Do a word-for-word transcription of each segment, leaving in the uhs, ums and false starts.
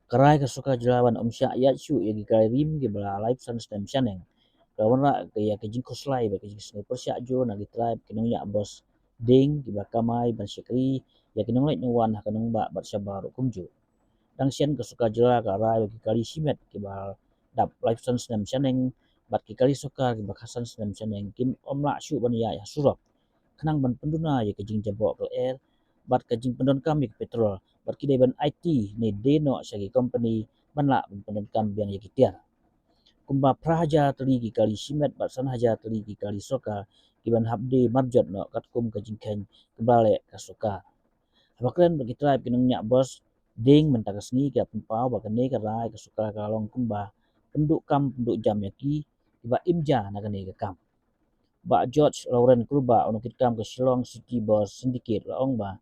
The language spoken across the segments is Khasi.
Ka rai ka sorkar jylla ban ym shah ïaid shuh ïa ki kali rim kiba la laiphew san snem shaneng, ka wanrah ïa ka jingkhuslai bad ka jingsngewpyrshah jur na ki tribe ki nongñiah bos dieng kiba kamai ban shakri ïa ki nongleit nongwan ha ka nongbah bad shabar ruh kumjuh. Dang shen ka sorkar jylla ka rai ba ki kali shimet kiba dap laiphew san snem shaneng bad ki kali sorkar kiba khatsan snem shaneng kim ym lah shuh ban ïaid ha surok, khnang ban pynduna ïa ka jingjaboh ka lyer bad ka jingpyndonkam ïa ka petrol, bad ki dei ban aiti ne die noh sha ki kompani ban lah ban pyndonkam biang ïa ki tiar. Kumba phra hajar tylli ki kali shimet bad san hajar tylli ki kali sorkar ki ban hap die marjot noh katkum ka jingkheiñ kaba la leh ka sorkar. Haba kren bad ki tribe ki nongñiah bos dieng mynta ka sngi, ki la pynpaw ba kane ka rai ka sorkar ka long kumba pynduh kam pynduh jam ïa ki kiba im ja na kane ka kam. Bah George Lawrence Kurbah, u nongkitkam ka Shillong City Bus Syndicate, la ong ba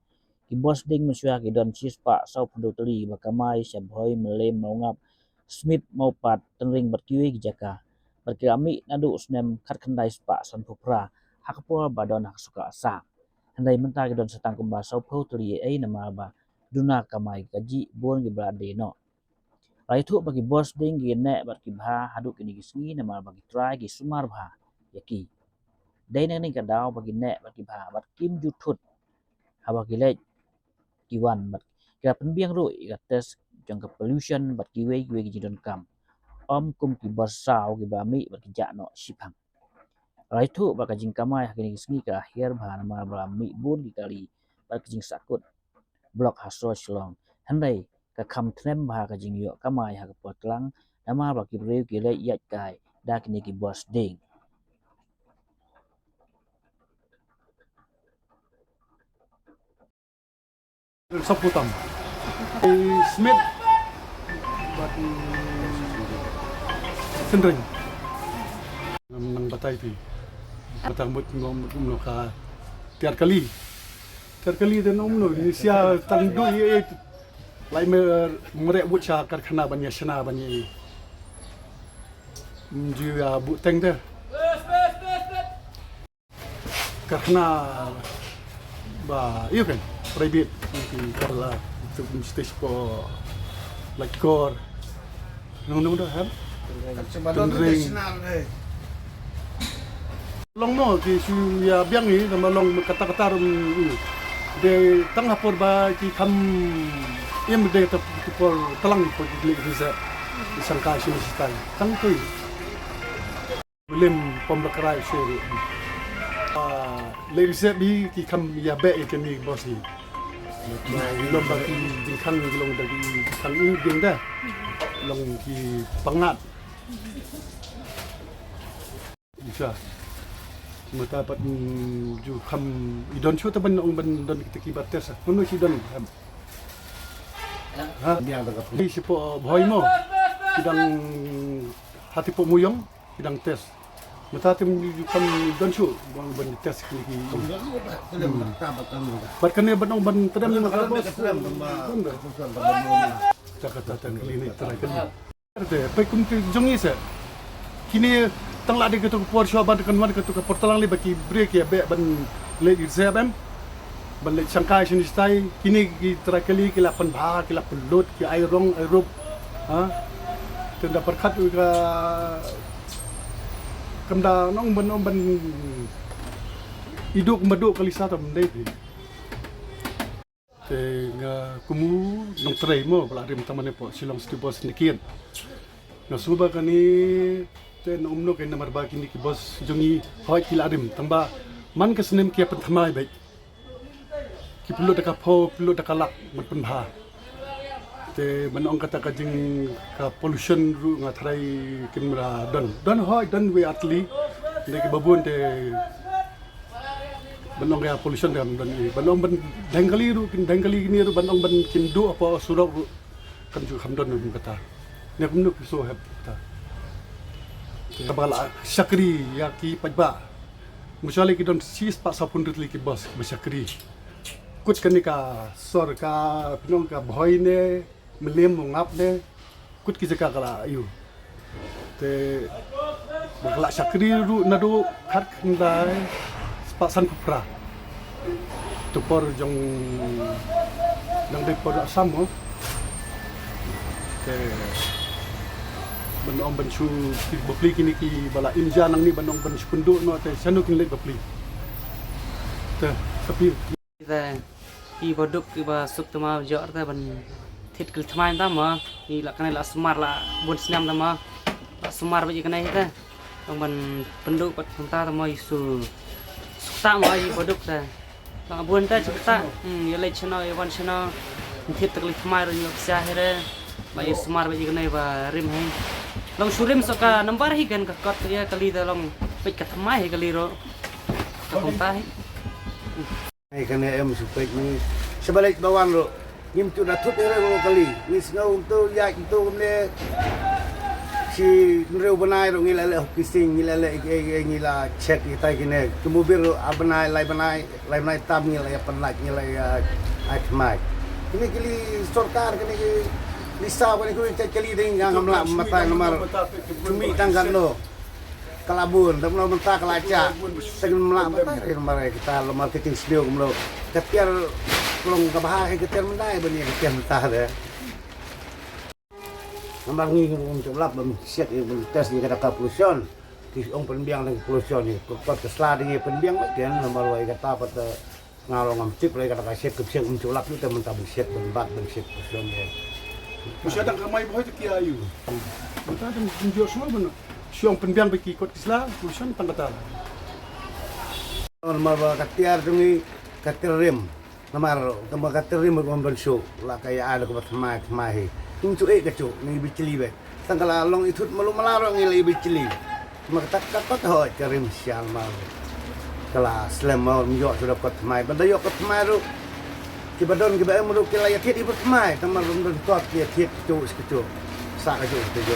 ki bos dieng mynshuwa ki don shispah sawphew tylli ba kamai sha Bhoi, Mylliem, Mawngap, Smit, Mawpat, Tynring bad kiwei ki jaka, bad ki la mih naduh u snem khatkhyndai spah sanphew phra ha ka por ba don ha ka sorkar Assam. Hynrei mynta ki don sa tang kumba sawphew tylli ei ei namar ba duna kamai ka jih bun kiba la die noh. La ïathuh ba ki bos dieng ki neh bad ki bha haduh kine ki sngi namar ba ki trai ki sumar bha ïa ki. Dei na kane ka daw ba ki neh bad ki bha bad kim ju thut haba ki leit ki wan, bad ki la pynbiang ruh ïa ka test jong ka pollution bad kiwei kiwei ki jingdonkam, ym kum ki bos saw kiba mih bad ki jah noh shiphang. La ïathuh ba ka jingkamai ha kine ki sngi ka hiar bha namar ba la mih bun ki kali bad ka jingsahkut block ha sor Shillong. Hynrei ka kham thnem bha ka jingïoh kamai ha ka por tlang namar ba ki briew ki leit ïaid kai da kine ki bos dieng. Sawphew tam. I Smit bad i Tynring. Nang batai phi. Batai mut ngom mut umno ka tiar kali. Tiar kali te ngom umno ni sia tang du i, i. Lai me, eh, mrek but sha karkhana ban ïa shna ban ïa i. Mju ya bu teng te. Karkhana ba, ïa kan, private, ki kala, tu stage po, like kor. Nong nong dah, kan? Tynring. Long mo, ki shu ïa biang i, nama long kata kata rum i. De tang hapor ba ki kham im de ta por talang por ki lek visa. Sangkai sini sitai. Tang tu i. Lim pom la krai se. Ah, lei se bi ki kham ïa beh ïa kini bos ni. Lom ba ki jingkhang ki long da ki khang i ding da. Long ki pangat. Isa. Mata pat, mm, ju kham i don shu ta ban ong ban don kita ki bates. Kono si don. Ha? Biang da ka. Ni si po Bhoi mo. Ki dang hati po muyong. Ki dang test. Mata te ju kham don shu ban, ban test ki, ki. Bad kane ban ong ban tedem na ka bos. Taka taka kali ni try kali. Te pai kum te jong i se. Kini tang la de ka tu ka por shu ban kan wan ka tu ka por talang li ba ki break ïa beh ban leh i se bem. Ban leit shangkai shini stai, kini ki trai kali ki la pynbha, ki la pynlut, ki ai rong, ai rup. Ha? Te da pyrkhat u ka kam da nong ban, nong ban i duk madu kali sa tam dei phi. Te nga kum u nongtrei mo, ba la rim tang mane po Shillong City Bus Syndicate. Nga sngewbha kani te nong umno kani namar ba kini ki bos jong i hoi ki la rim tang ba man ka snem ki ïa pynthymmai beit. Ki pynlut da ka phew, pynlut da ka lak ban pynbha. Te ban ong kata ka jing ka pollution ruh nga tharai kim la don. Don hoi, don wei ar tylli. Dei kiba bun te ban ong ka pollution te kam don i. Ban ong ban deng kali ruh, kin deng kali kini ruh, ban ong ban kin duh hapoh surok ruh. Kam ju kham don ruh kata. Ne kumno ki so hep kata. Te kaba la shakri ïa ki paidbah. Mushali ki don shispah saphew tylli ki bos ba shakri. Kut kani ka sor ka pynong ka Bhoi ne, Mylliem, Mawngap ne, kut ki jaka ka la ïoh. Te ba ka la shakri ruh naduh khatkhyndai spah sanphew phra. Tu por jong dang dei por Assam mo. Ban ong ban shu bapli kine kiba la im ja nangne ban ong ban shu pynduh noh te shano kin leit bapli. Te, tapi te, i ba duk i ba suk te ma jor te ban thied kali thymmai te ma. I la kane la sumar la bun snem te ma. La sumar ba i kane te. Tang ban pynduh pat kumta te ma i su suk ta ma i ba duk te. Tang bun te suk ta. Hmm, i leit shano i wan shano. Thied te kali thymmai ruh i pisa hi re. Ba i sumar ba i kane ba rim hi. Long shu rim sok ka nambar hi kan ka kot i kali te long peit ka thymmai hi kali ruh. Ka kumta hi. Ai kane em shu peit ni. Sha ba leit ba wan ruh. Ngim tu da thut ere ruh kali. Ngi sngew tu ïa tu kumne. Shi nriew bnai ruh ngi la leh hok kising, ngi la leh ïa, ïa, ngi la check ïa tai kine. Ki mobil ruh ar bnai, lai bnai, lai bnai tam ngi la ïa pynlait, ngi la ïa ai thymmai. Kine kili sorkar, kine kili saw, kine kili check kali ding nga ngam lah matai namar. Cumi tang kan lo. Ka la bun, da mano mynta ka la jah. Tang mla mynta ri namar kita lamar ka jingsniew kumno. Ka tiar long ka bha hi ka tiar mynta ban ïa ka tiar mynta de. Namar ngi ngim ju lap ban check ban test ïa ka pollution. Ki ong pynbiang da ka pollution ni. Ka kot ka sla da ngi pynbiang ba tian namar wai kata pat. Nga long ngam tip re kata ka shet ka shet um chu lap te mynta ban shet ban bat ban shet ka shet ne. Mu sha dang ka mai bhoi te ki ayu. Mynta dang kum jor shuwa ban. Shu ong pynbiang ba ki kot ki sla, mu shan tang kata. Namar ba ka tiar jong ngi ka tiar rim. Namar ka ma ka tiar rim ba ban shu la ka ïa ai la ka ba thymmai thymmai hi. Kum chu e ka chu ngi bi chli be. Tang ka la long i thut malu mala ruh ngi la i bijli. Ma ka tak tak tak hoi ka rim sial ma. Ka la slem ma ym ïoh suda kot thymmai. Ban da ïoh kot thymmai ruh. Ki ba don ki ba em ruh ki la ïa thied i ba thymmai. Tang ma ym don kot ki ïa thied ki chu ki chu. Sa ka chu ki chu.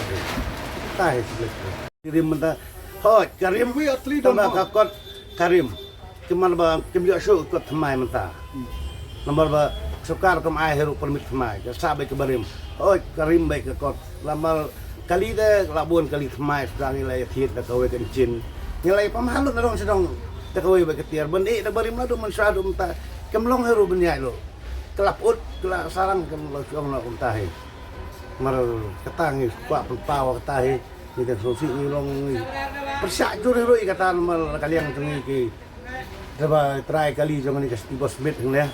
Tai ki rim mynta. Hoi ka rim. Tang ma ka kot ka rim. Ki man ba kim ïoh shuh kot thymmai mynta. Namar ba sorkar kam ai hi ruh permit thymmai. Ka sah beit ka barim. Oi ka rim beit ka kot. Namar kali de la bun kali thymmai sdang ïa la ïa thied da kawei ka engine. Ïa la ïa pynhalut na dong sdang da kawei beit ka tiar ban ïa da barim la du man sha du mynta. Kam long hi ruh ban ïa lo. Ka la put ka la sarang kam long shuh na kumta hi. Mar kata ngi kwah pynpaw kata hi. Ngi da sngewsih ngi long ngi pyrshah jur hi ruh ïa kata namar ka liang jong ngi ki. Te ba trai kali jong ni ka Steve Smith ne.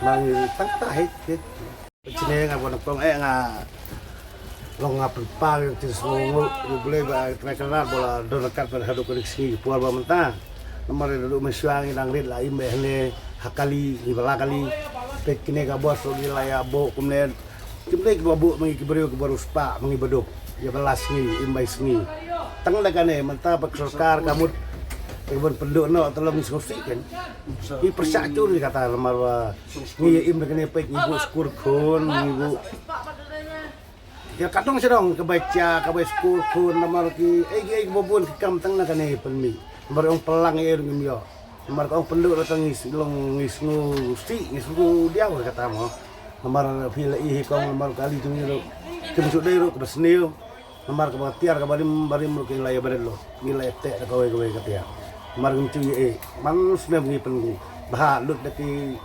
Mang tang ta hit hit. Chine nga bon kong eh nga long nga pynpaw ïa ka jingsngew ngut ïa u Blei ba trai ka nar ba la don kat ba haduh ka dik sngi por ba mynta. Namar ïa duh mynshuwa ngi dang rit la im eh ne ha kali ngi ba la kali. Peit kine ka bos ruh ngi la ïa buh kumne. Kim dei kiba buh ma ngi ki briew kiba riewspah ma ngi baduk. Ïa ba la sngi im bai sngi. Tang da kane mynta ba ka sorkar ka mut. Ïa ban pynduh noh te long ngi sngewsih kan. Ngi pyrshah jur ïa kata namar ba ngi ïa im da kane peit ngi buh skur khun ngi buh. Ïa ka dong sha dong ka bai cha ka bai skur khun namar ki ei ei kiba bun ki kam tang da kane pynmih. Namar ong pynlang ei ei ruh ngim ïoh. Namar ka ong pynduh ruh tang ngi long ngi sngewsih ngi sngewdiaw ïa kata mo. Namar phi la i hi kong namar kali jong ngi ruh. Kim shu dei ruh kaba sniew. Namar kaba tiar kaba rim barim ruh ki la ïa bret lo. Ngi la ïa teh da kawei kawei ka tiar. Namar kim shu ïa i. Man snem ngi pynbha lut da ki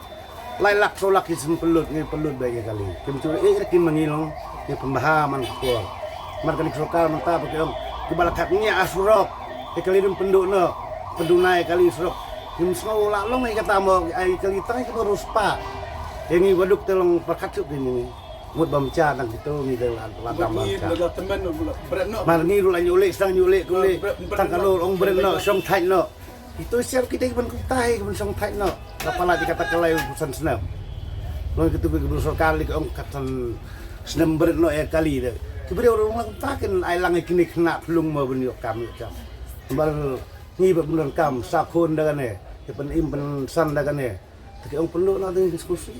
lai lak saw lak ki shu pynlut ngi pynlut ba ïa kali. Kim shu ïa i da ki ma ngi long ngi pynbha man ka por. Namar kani ka sorkar mynta ba ki ong kiba la kat ngi a surok. Ïa kali rim pynduh noh. Pynduh na ïa kali surok. Kim sngew la long ïa kata mo ai kali tang ïa kaba riewspah. Ïa ngi baduk te long pyrkhat suk ïa ngi. Mut bam cha dang kito ngi dang la la dam bam cha. Mar ngi ruh la ñu leh sang ñu leh ku leh tang ka lor ong bret noh shong thait noh. Ito siar ki dei ban kumtai ban shong thait noh. Ka pala di kata kalai ku san snem. Long kitu ki bru sorkar li ka ong kat san snem bret noh ïa kali de. Ki briew ruh la kumta kin ai lang ïa kine khynnah phlung mo ban ïoh kam ïoh jam. Mar ngi ba ban kam sa khun da kane. Ki pyn im pyn san da kane. Te ki ong pynduh noh ding diskusi.